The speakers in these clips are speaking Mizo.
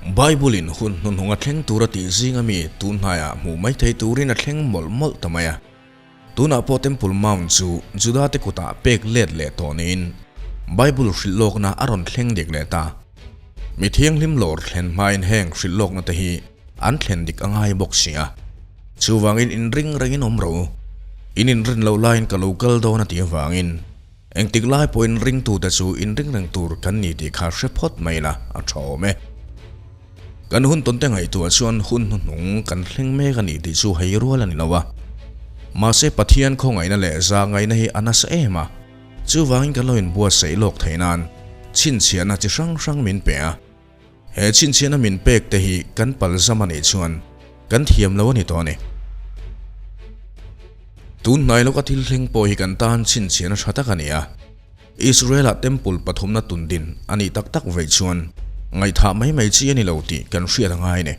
Bible-in hun hnuhnung a thleng tur a tih zinga mi tun hnaiah hmuh mai thei turin a thleng mawlh mawlh ta mai a. Tunah pawh Temple Mount chu Juda-te kutah pek let leh tawh niin Bible hrilh lawkna a rawn thleng dik leh ta. Mi thianghlim lawr thlen hmain heng hrilh lawkna te hi an thlen dik a ngai bawk si a. Chuvangin inring rengin awm rawh u. In inrin loh laiin ka lo kal dawn a tih avangin Engtik lai pawhin ringtute chu inring reng tur kan ni tih kha hre phawt mai la a tha awm e. Kan hun tawnte ngaihtuah chuan hun hnuhnung kan thleng mek a ni tih chu hei rual a ni lo a. Mahse Pathian khawngaihna leh zahngaihna hi a nasa em a, chuvangin kan lo inbuatsaih lawk theih nan chhinchhiahna chi hrang hrang min pe a. He chhinchhiahna min pek te hi kan palzam a nih chuan kan thiam lo a ni tawh a ni. Tun hnai lawka thil thleng pawh hi kan tan chhinchhiahna tha tak a ni a. Israel-ah Temple pathumna tun din a nih tak tak veih chuan ngaihthah mai mai chi a ni lo tih kan hriat a ngai a ni.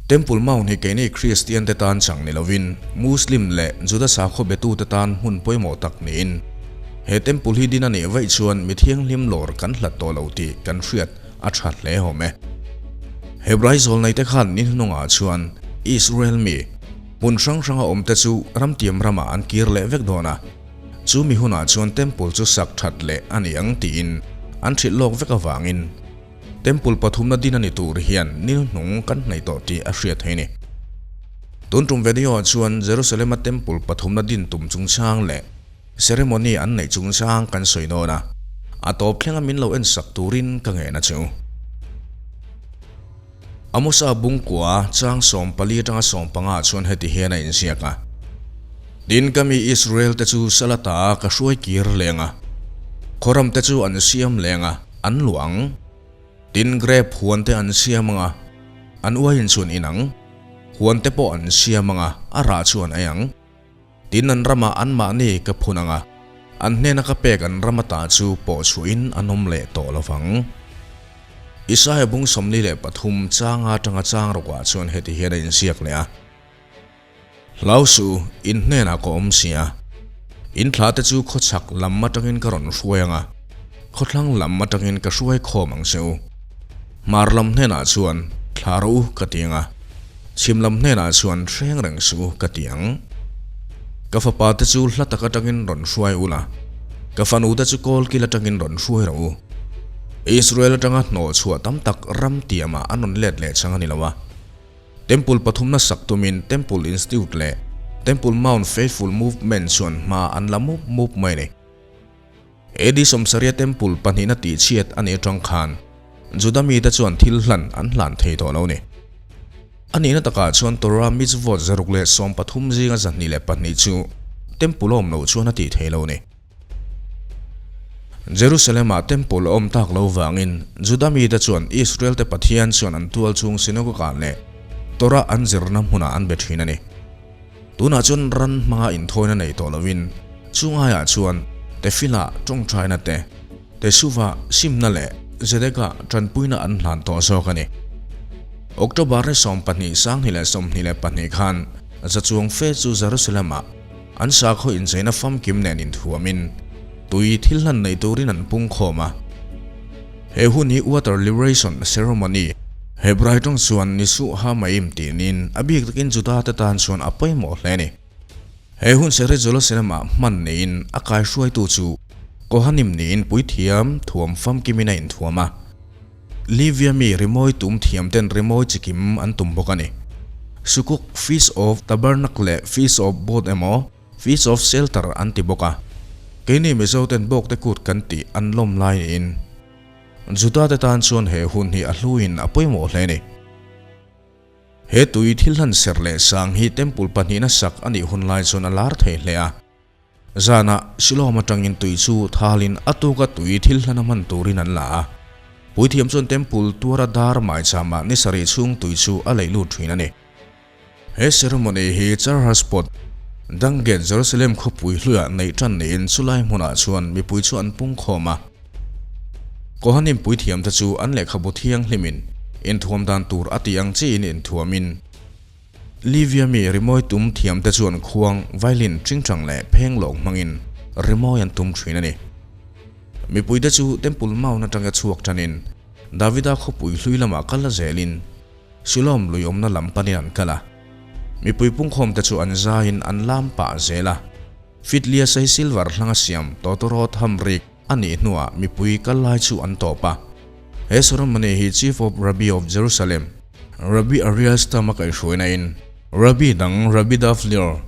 Temple Mount hi keini Kristian te tan chang ni lovin Muslim leh Juda sakhaw betute tan hmun pawimawh tak niin he temple hi din a nih vaih chuan mi thianghlim lawr kan hlat tawh lo tih kan hriat a tha hle awm e. Hebrai zawlneite khan ni hnungah chuan Israel mi hmun hrang hranga awmte chu ramtiam ramah an kir leh vek dawn a, chu mi hunah chuan temple chu sak that leh a ni ang tiin an hrilh lawk vek avangin Temple pathumna din a ni tur hian ni hnung kan hnaih tawh tih a hriat theih a ni. Tun tum video ah chuan Jerusalem-a temple pathumna din tum chungchang leh ceremony an neih chungchang kan sawi dawn a, a tawp thlenga min lo en sak turin ka ngen a che u. Amosa bungkua chang 14 atanga 15 ah chuan heti hian a inziak a, Tin ka mi Israel te chu Salata ka hruai kir leng a, khawram te chu an siam leng a, An luah ang. Tin grape huan te an siam ang a, an uaiin chuan in ang. Huan te pawh an siam ang a, a rah chu an ei ang. Tin an ramah anmahni ka phun ang a, an hnena ka pek an ram ata chu pawh chhuahin an awm leh tawh lo vang. Isaiah bung 43 changa atanga chang rawkah chuan heti hian a inziak leh a. Hlau suh, in hnenah ka awm si a. In thla te chu khawchhak lam atangin ka rawn hruai ang a, khawthlang lam atangin ka hruai khawm ang che u. Hmar lam hnenah chuan thla rawh u ka ti ang a, chhim lam hnenah chuan hreng reng suh u ka ti ang. Ka fapa te chu hla tak atangin rawn hruai u la, ka fanu te chu kawlkil atangin rawn hruai rawh u. Israel atanga hnawh chhuah tam tak ram tiamah an rawn let leh chang a ni lo a. Temple pathumna sak tumin Temple Institute leh Temple Mount Faithful Movement chuan hma an la mup mup mai a ni. AD 70 Temple pahnihna tihchhiat a nih atang khan Juda mite chuan thil hlan an hlan thei tawh lo a ni. A nihna takah chuan Torah mitzvot 113 zinga 202 chu Temple a awm loh chuan a tih thei lo a ni. Jerusalem-ah temple a awm tak lo vangin Juda mite chuan Israel-te Pathian chuan an tual chung synagogue-ah leh Torah an zirna hmunah an be thin a ni. Tunah chuan ran hmanga inthawina nei tawh lovin chung aiah chuan Tefillah tawngtaina te, Teshuvah simna leh Zedekah tanpuina an hlan tawh zawk a ni. October ni 12 2022 khan zachuang fe chu Jerusalem-ah An sakhaw incheina famkim nen inthuamin tui thil hlan nei turin an pung khawm a. He hun hi Water Liberation Ceremony, Hebrai tawng chuan Nisuh HaMaim tih niin a bik takin Juda te tan chuan a pawimawh hle a ni. He hun serhi Jerusalem-ah hman niin a kaihruaitu chu Kohanim niin puithiam thuam famkimin a inthuam a. Livia mi rimawi tum thiam ten rimawi chikim an tum bawk a ni. Sukuk, Feast of Tabernacle leh Feast of Booth emaw Feast of Shelter an ti bawk a. Keini Mizo ten Bawkte Kut kan tih an lawm lai niin Juda te tan chuan he hun hi a hluin a pawimawh hle a ni. He tui thil hlan serh leh sang hi Temple pahnihna sak a nih hun lai chuan a lar thei hle a. Zanah Siloam atangin tui chu thalin a tuka tui thil hlana hman turin an la a. Puithiam chuan Temple tuara dar maichama ni sarih chhung tui chu a leih lut thin a ni. He ceremony hi Charhas Pot, Dangate Jerusalem khawpui hluiah neih tan niin chulai hmunah chuan mipui chu an pung khawm a. Kohanim puithiamte chu an lehkhabu thianghlimin inthuam dan tur a tih ang chiin inthuamin, Livia mi rimawi tum thiamte chuan khuang, violin, tingtang leh phenglawng hmangin rimawi an tum thin a ni. Mipuite chu Temple Mount atanga chhuak tanin Davida khawpui hlui lamah kal la zelin Siloam lui awmna lam panin an kal a. Mipui pungkhawmte chu an zaiin an lam pah zel a. Fitlia sei silver hlanga siam tawtawrawt hamrik a nih hnuah mipui kal lai chu an tawp a. He ceremony hi Chief of Rabbi of Jerusalem, Rabbi Ariel Stam a kaihhruaina in Rabbi dang Rabbi Dov Lior,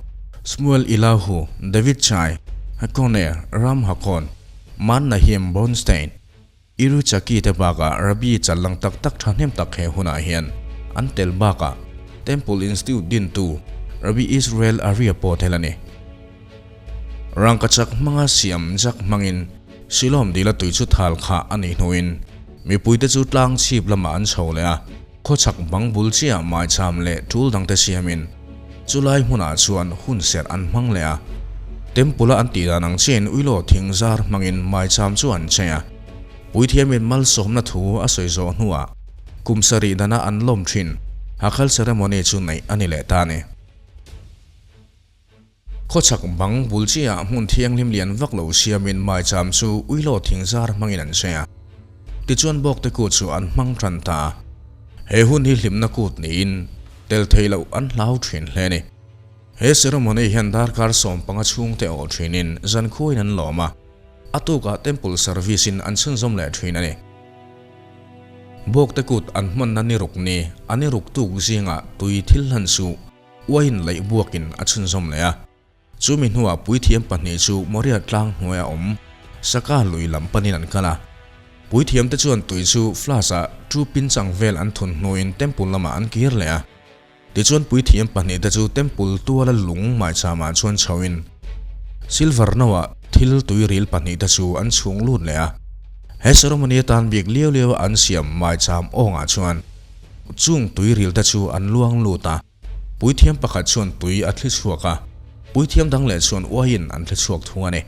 Shmuel Ilahu, David Chai, Hakone, Ram Hakon, Man Nahim Bronstein, Iru Chaki te bakah Rabbi challang tak tak thahnem tak he hunah hian an tel bakah Temple Institute dintu Rabbi Israel Arie pawh tel a ni. Rangkachak hmanga siam jak hmangin Siloam dila tui chu thal kha a nih hnuin mipuite chu tlang chhip lamah an chho leh a, khawchhak bang bul chiah maicham leh tul dangte siamin chulai hmunah chuan hun serh an hmang leh a. Temple-a an tih dan ang chiahin uilaw thing zar hmangin maicham chu an chei a, puithiamin malsawmna thu a sawi zawh hnuah kum sarih dana an lawm thin Hakhal ceremony chu neih a ni leh ta a ni. Khawchhak bang bul chiah hmun thianghlim lian vak lo siamin maicham chu uilaw thing zar hmangin an chei a. Tichuan bawkte kut chu an hmang tan ta a. He hun hi hlimna kut niin tel thei loh an hlau thin hle a ni. He ceremony hian darkar 15 chhungte awh thinin zankhuain an lawm a, a tukah temple service in an chhunzawm leh thin a ni. Bawkte kut an hmanna ni ruk ni, a ni ruk tuk zingah tui thil hlan suh. Uain leih buakin a chhunzawm leh a. Chumi hnuah puithiam pahnih chu Moria tlang hnuaia awm Saka lui lam panin an kal a. Puithiamte chuan tui chu flask-ah chu pinchang vel an thun hnuin temple lamah an kir leh a. Tichuan puithiam pahnihte chu temple tuala lung maichhamah chuan chhoin silver noah thil tuiril pahnihte chu an chhung lut leh a. He ceremony atan bik liau liaua an siam maicham awngah chuan Chung tuiril te chu an luang lut a, puithiam pakhat chuan tui a thli chhuak a, puithiam dang leh chuan uaiin an thli chhuak thung a ni.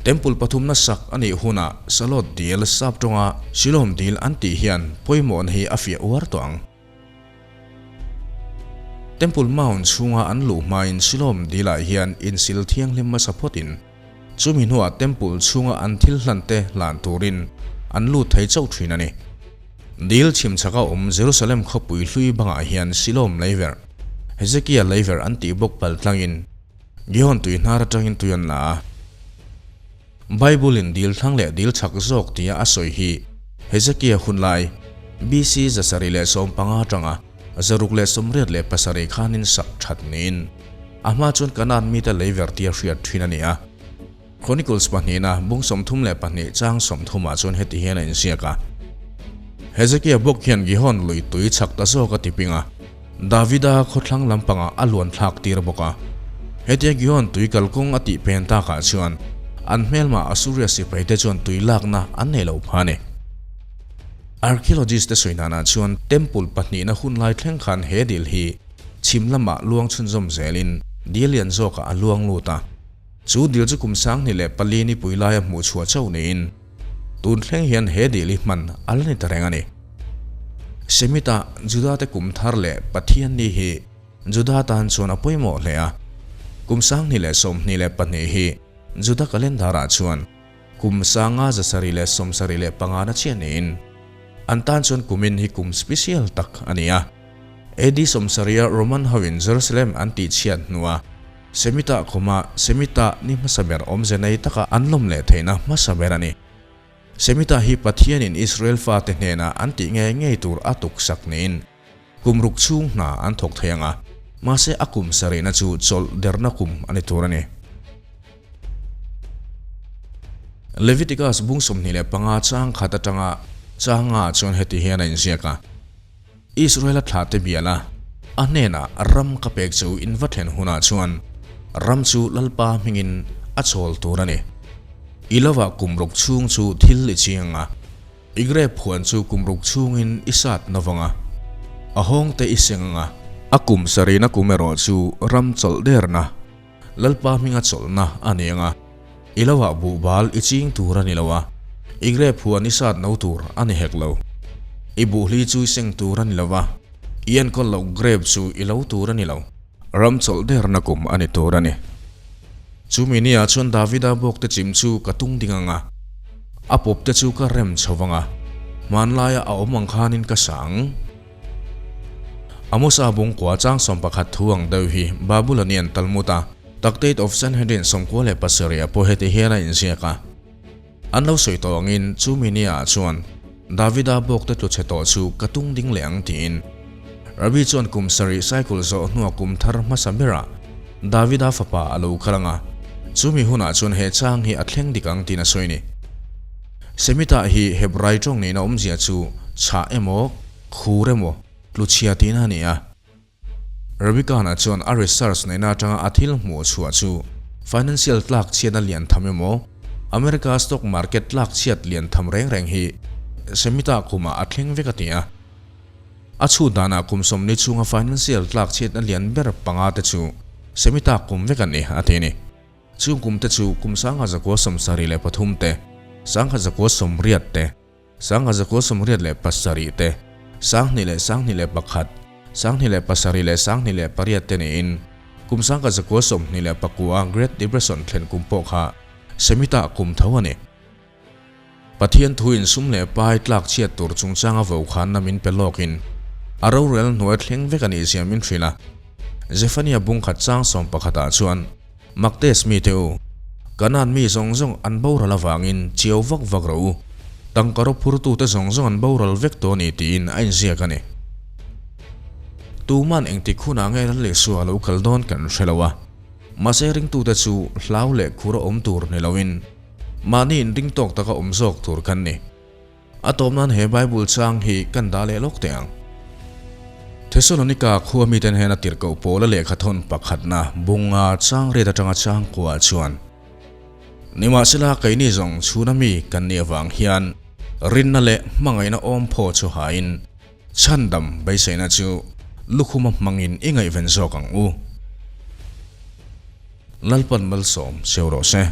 Temple pathumna sak a nih hunah Salot dil sap tawnga Silom dil an tih hian pawimawhna hi a fiah uar tawh ang. Temple Mount chhunga an luh hmain Silom dilah hian insil thianghlim hmasa phawtin chumi hnuah Temple chhunga an thil hlante hlan turin an lut thei chauh thin a ni. Dil chhimchhaka awm Jerusalem khawpui hlui bangah hian Siloam leiverh, Hezekia leiverh an tih bawk pal tlangin Gihon tui hnar atangin tui an la a. Bible-in dil thlang leh dil chhak zawk tia a sawi hi Hezekia hunlai, BC 715 atanga 687 khanin sak that niin a hma chuan Kanaan mite leiverh tia hriat thin a ni a. Chronicles pahnihna bung 32 chang 30 ah chuan heti hian a inziak a, Hezekia bawk hian Gihon lui tui chhak ta zawk a tiping a, Davida khawthlang lampangah a luan thlak tir bawk a. Hetia Gihon tui kalkawng a tih pen takah chuan an hmelmah Assuria sipaite chuan tui lakna an nei lo pha a ni. Archaeologist te sawi danah chuan temple pahnihna hunlai thleng khan he dil hi chhim lamah luang chhunzawm zelin dil lian zawkah a luang lut a. Chu dil chu kum 2004 nipui laia hmuh chhuah chauh niin tun thleng hian he dil hi hman a la ni ta reng a ni. Semita Juda te kum thar leh Pathian ni hi Juda tan chuan a pawimawh hle a. Kum 2022 hi Juda calendar ah chuan kum 5775 na chiah niin an tan chuan kumin hi kum special tak a ni a. AD 70 a Roman hoin Jerusalem an tihchhiat hnua Semita khuma Semita ni hmasa ber awmze nei taka an lawm leh theihna hmasa ber a ni. Semita hi Pathianin Israel fate hnena an tih ngei ngei tur a tuksak niin kum ruk chhung hna an thawk thei ang a, mahse a kum sarihna chu chawlh derna kum a ni tur a ni. Leviticus bung 25 chang khat atanga chang nga chuan heti hian a inziak a. Israel-a thlahte biala a hnenah ram ka pek chu in va thlen hunah chuan ram chu Lalpa hmingin a chawl tur a ni. I lovah kum ruk chhung chu thil i chiang a, i grape huan chu kum ruk chhungin i sat na vang a, a hawngte i seng ang a. A kum sarihna kum erawh chu ram chawlh derna, Lalpa hminga chawlhna a ni ang a, i lovah buhbal i ching tur a ni lo a, i grape huan i sat no tur a ni hek lo. I buhli chu i seng tur a ni lo va, i enkawl loh grape chu i lo tur a ni lo. Ram chawlh derna kum a ni tur a ni. Chumi niah chuan Davida bawkte chim chu ka tung ding ang a, a pawpte chu ka rem chho vang a. Hmanlaia a awm ang khanin ka sa ang. Amosa bungkua chang 11 thu ang deuh hi Babylonian Talmud a Tractate of Sanhedrin 97 ah pawh heti hian a inziak a. An lo sawi tawh angin chumi nia ah chuan Davida bawkte tlu chhe tawh chu ka tung ding leh ang tiin Rabbi chuan kum sarih cycle zawh hnua kum thar hmasa berah Davida fapa a lo kal ang a, chumi hunah chuan he chang hi a thleng dik ang tiin a sawi ni. Shemitah hi Hebrai tawng nihna awmzia chu chhah emaw, khur emaw, tluchhia tihna a ni a. Rabbi Kahn-a chuan a research neihna atanga a thil hmuh chhuah chu financial tlak chhiatna lian tham emaw, America stock market tlak chhiat lian tham reng reng hi Shemitah kumah a thleng vek a ti a. A chhut danah kum 40 chhunga financial tlak chhiatna lian ber panga te chu Shemitah kum vek a ni, a ti a ni. Chung kum te chu kum 1973 te, 1980 te, 1987 te, 2021, 2007 leh 2008 te niin kum 1929 a Great Depression thlen kum pawh kha Shemitah kum tho a ni. Pathian thu in sum leh pai tlak chhiat tur chungchanga vokhanna min pe lawkin a rorel hnuai thleng vek a nih zia min hrilh a. Zephaniah bungkhat chang 11 ah chuan Maktes mite u, Kanaan mi zawng zawng an boral avangin chiau vak vak rawh u, tangka rawp phurtute zawng zawng an boral vek tawh a ni tiin a inziak a ni. Tuman engtik hunah nge Lal Isua a lo kal dawn kan hre lo a, mahse ringtute chu hlau leh khur a awm tur ni loin, Mahni inring tawk taka awm zawk tur kan ni. A tawp nan he Bible chang hi kan dah leh lawk teh ang. Thesalonika khua miten hian a tirhkoh Paula lehkha thawn pakhatna bunga chang riat atanga chang kuah chuan, Nimahsela keini zawng chhuna mi kan nih avang hian rinna leh hmangaihna awm phaw chu hain chhandam beiseina chu lukhuma hmangin i ngaihven zawk ang u. Lalpan malsawm cheu rawh se.